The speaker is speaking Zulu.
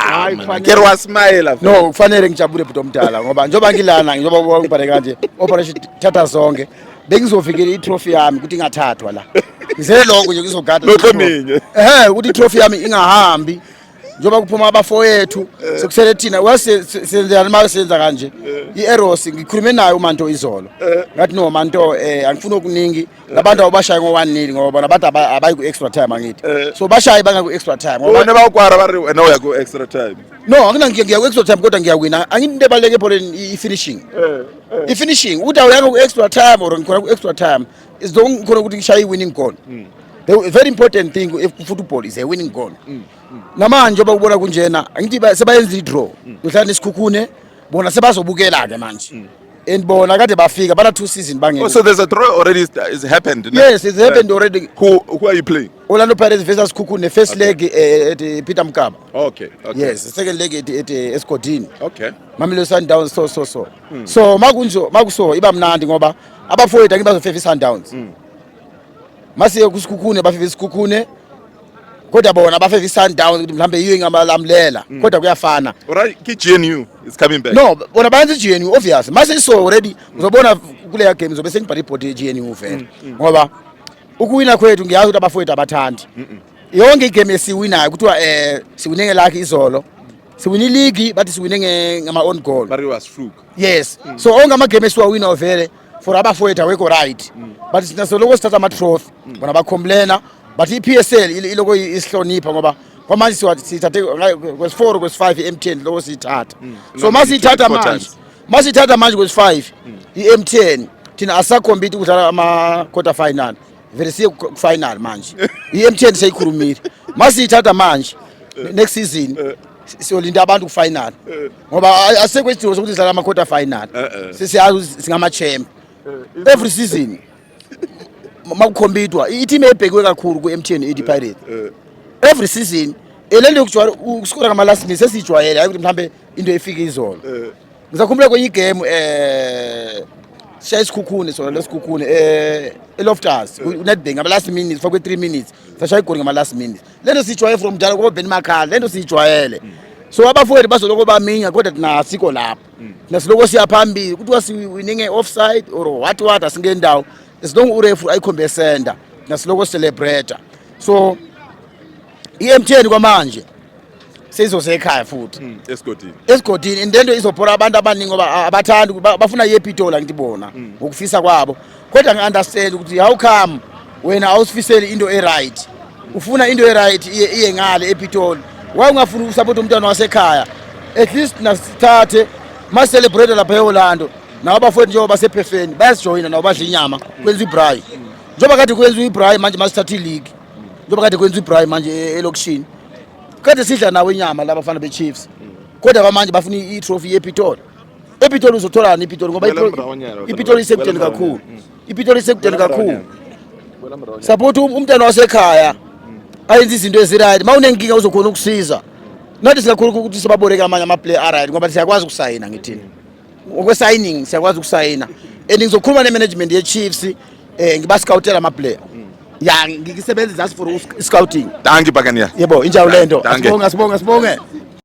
Hayi, man, kufanele. ke re wa smile. No, kufanele ngijabule, bhuti omdala, ngoba njengoba ngilana, njengoba ngibhale kanje operation thatha zonke, bengizovikela i-trophy yami ukuthi ingathathwa la. Ngizele lokho nje, ngizogada. Lokho minye. Ehe, ukuthi i-trophy yami ingahambi njengoba kuphuma abafowethu, sekusele thina. Senzani uma senza kanje i-Arrows? Ngikhulume naye uManto izolo, ngathi, "No Manto, angifuni okuningi. Labantu awubashaye ngo-1-0, ngoba bona abantu abayi ku-extra time, angithi?" So bashaye bangaku-extra time ngoba Bona ba kwara ba re wena o ya ku extra time. No, angina, ngiya ku-extra time, kodwa ngiyawina. Angithi into ebaluleke ebholeni i-finishing, i-finishing, ukuthi awuyanga ku-extra time or ngikhona ku-extra time, is the ngikhona ukuthi ngishaye i-winning goal. The very important thing if football is a winning goal. Namanje njengoba ubona kunjena, angithi sebayenza i-draw, kudlala neSikhukhune, bona sebazobukela-ke manje, and bona kade bafika bana two season bangekho. Oh, so there's a draw already is happened, ne? Yes, it's happened already. Who are you playing? Orlando Pirates versus Sekhukhune, first leg at Peter Mokaba. Yes, second leg at Esigodini. Mamelodi Sundowns. So makunjo makuso iba mnandi ngoba abafowethu angithi bazofeva i-Sundowns. Masiye kuSikhukhune, bafeva iSikhukhune, kodwa bona bafeva i-Sundowns ukuthi mhlambe yiyo ingamalamlela, kodwa kuyafana. Alright, ke GNU is coming back. No, bona bayenza i-GNU, obvious. Mase so already uzobona kuleya game zobe sengibhale ibhodi ye-GNU vele, ngoba ukuwina kwethu ngiyazi ukuthi abafowethu abathandi. Yonke igame esiwinayo kuthiwa siwine ngelakhi. Izolo siwine iligi, bathi siwine ngama-own goal. But it was fluke. Yes, so onke amagame esiwawina vele for abafowethu awekho right, but sina soloko sithatha ama-trophy, bona bacomplaina, but i-PSL iloko isihlonipha, ngoba kwamanje sithathe kwesi-four, kwesi-five i-MTN, loko siyithatha. So No, masiyithatha four manje, times. masiyithatha manje kwesi-five i-MTN, thina asacompete ukudlala ama-quarter final, vele siye ku-final manje. I-MTN seyikhulumile, masiyithatha manje, next season siyolinda abantu ku-final, ngoba asekho isidingo sokuthi sidlala ama-quarter final. Sesiyazi ukuthi singama-champ. Every season makucompetwa, i-team ebhekiwe kakhulu ku-MTN 80 Pirates every season. Lento yokujwayela ukuskora ngama-last minute sesiyijwayele, hayi ukuthi mhlambe into efike izolo. Ngizakhumbula kwenye igame, sishaya iSikhukhune sona leSikhukhune eLoftus, uNedbank, ngama-last minutes, fakwe 3 minutes, sashaya igoli ngama-last minutes. Lento siyijwayele from njalo koba Ben Makhala, lento siyijwayele. So abafowethu bazoloko baminya, kodwa thina asikho lapho, thina siloko siya phambili. Kuthiwa siwine nge-offside or what what, asingendawo. As long urefu ayikhombe senda, thina siloko celebrate. So i-MTN kwamanje seyizosekhaya futhi. Esigodini. Esigodini. And lento izobhora abantu abaningi, ngoba abathandi bafuna iye ePitoli, angithi bona ngokufisa kwabo, kodwa ngi-understand ukuthi how come wena awusifiseli into e-right, ufuna into e-right iye ngale ePitoli. Why ungafuni ukusapota umntwana wasekhaya? At least nasithathe ma-celebrate lapha e-Orlando, nabo abafowethu njengoba basephefeni bayasijoyina, nabo badla inyama, kwenza ibraai njengoba kade kwenziwa ibraai. Manje masithatha iligi, njengoba kade kwenziwa ibraai manje elokishini, kade sidla nawo inyama laba bafana be-Chiefs, kodwa kwamanje bafuna i-trophy yePitoli. EPitoli uzotholani iPitoli? Ngoba Wela mrawonyana, iPitoli isekudeni wela kakhulu. mrawonyana. IPitoli isekudeni Wela kakhulu. mrawonyana. Wela mrawonyana. Support umntwana wasekhaya ayenze izinto eziright. Ma unenkinga uzokhona ukusiza. Nathi singakhona ukuthi sibaboleke amanye ama-player aright, ngoba siyakwazi ukusayina. Ngithini ngokwe-signing? Siyakwazi ukusayina, and ngizokhuluma ne-management ye-Chiefs, ngibascoutela ama-player ya, ngisebenza just for scouting. Dankie, Buccaneer. Yebo, injalo lento. Dankie. Asibonge, asibonge, asibonge.